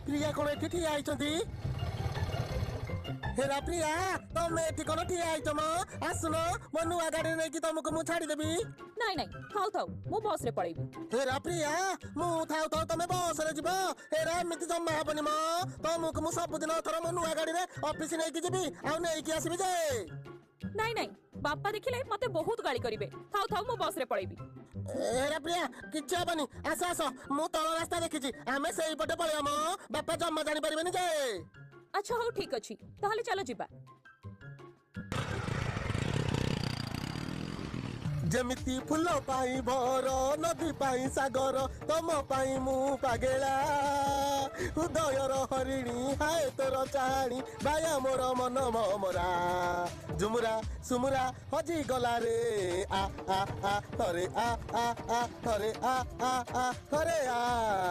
ପ୍ରିୟା କଣ ଏଠି ଠିଆ ହେଇଛନ୍ତି? ହେରା ପ୍ରିୟା, ତମେ ଏଠି କଣ ଠିଆ ହେଇଛ ମ? ଆସୁନ, ମୋ ନୂଆ ଗାଡିରେ ନେଇକି ତମକୁ ମୁଁ ଛାଡିଦେବି। ନାଇଁ ନାଇଁ, ଥାଉ ଥାଉ, ମୁଁ ବସ ରେ ପଳେଇବି। ହେରା ପ୍ରିୟା, ମୁଁ ଥାଉ ଥାଉ ତମେ ବସରେ ଯିବ? ହେରା ଏମିତି ଜମା ହବନି ମ। ତମକୁ ମୁଁ ସବୁଦିନ ଏଥର ମୋ ନୂଆ ଗାଡିରେ ଅଫିସ ନେଇକି ଯିବି ଆଉ ନେଇକି ଆସିବି ଯେ। ନାଇଁ ନାଇଁ, ବାପା ଦେଖିଲେ ମତେ ବହୁତ ଗାଳି କରିବେ। ଥାଉ ଥାଉ, ମୁଁ ବସ ରେ ପଳେଇବି। ହେରା ପ୍ରିୟା, କିଛି ହବନି, ଆସ ଆସ, ମୁଁ ତଳ ରାସ୍ତା ଦେଖିଛି, ଆମେ ସେଇପଟେ ପଳେଇବା ମ, ବାପା ଜମା ଜାଣିପାରିବେନି ଯେ। ଆଚ୍ଛା ହଉ, ଠିକ ଅଛି, ତାହେଲେ ଚାଲ ଯିବା। ଯେମିତି ଫୁଲ ପାଇଁ ଭର, ନଦୀ ପାଇଁ ସାଗର, ତମ ପାଇଁ ମୁଁ ପାଗେଳା। ହୃଦୟର ହରିଣୀ, ହାଏ ତୋର ଚାହାଣୀ, ବାୟା ମୋର ମନ ମମରା। ଝୁମୁରା ସୁମୁରା ହଜି ଗଲା ରେ, ଆ ଆ ଆ ଥରେ ଆ ଆ ଆ ଥରେ ଆ ଆ ଆ ଥରେ ଆ।